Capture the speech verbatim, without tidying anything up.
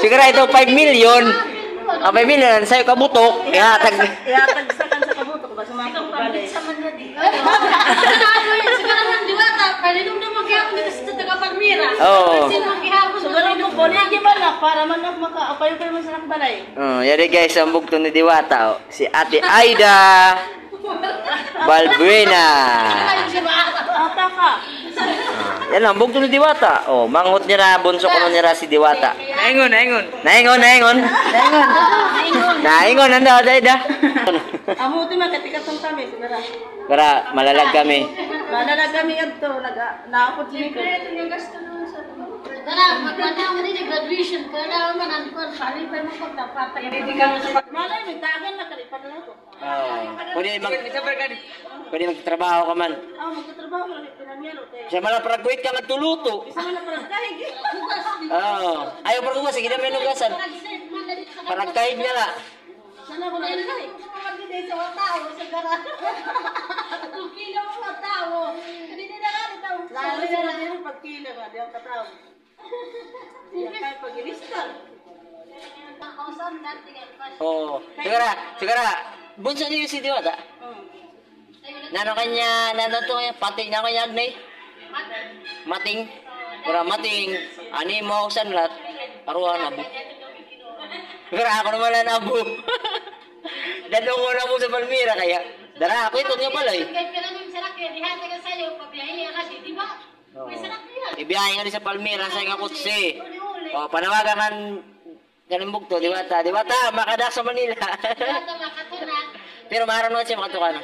Siguro ito, five million. Ang five million, an sayo kabutok. Ihatag. Ihatag sa kan sa kabutok, basta mga kabalik. Oo. Siguro mo po, hindi ba na, para man ako maka-, okay, okay man sa balay. Oh, yari guys, ang bugto ni Diwata, oh. Si Ate Aida Balbuena. Ata ka. Ah, yan lang, bugto ni Diwata. Oh, manghot nira, bunso kuno nira si Diwata. Naingon, naingon. Naingon, naingon. Naingon, ano, Ate Aida? Amo, ito, makatikat ang kami, siguro. Para malalag kami. Malalag kami adto, naga-, naapod kami. Tara, magkanta mo din, graduation. Kaya naman, ang kwan, pali pa mo pagtapatay. Malay, may tagan na, kalipan na ako. Oo. Pwede mag-, pwede magtrabaho ka man. Oo, magtatrabaho ka, pinamiyaro, te. Siya man, para guhit ka, magtuluto. Isa man, para kahig. Oo. Ayaw, para gugas, sige na, may lugasan. Para kahig na la. Sana ko na yun, ay. Sa mga tao, sa gara. Kung kilo mo mga tao, hindi na lang ito. Lalo na lang yung pagkilo nga, di ang katao. Yan, kaya pag-ilistan. Oo. Sigara, sigara. Bunso niyo si Diwata? Hmm. Nano kanya, nano to kanya, pati na kanya, Agnay? Mating. Pura mating. Ani mo, sanlat. Aruan, abo. Pero ako naman ang abo. Dadong ko na po sa Palmyra, kaya. Dara, ako ito nga pala eh. Oo. Ibiyahe nga ni sa Palmyra, sa nga kutsi. O, panawagan kan Kaning bugto, Diwata. Diwata, makadak sa Manila. Diwata, makatuna. Pero maaram naman siya, makatuka na.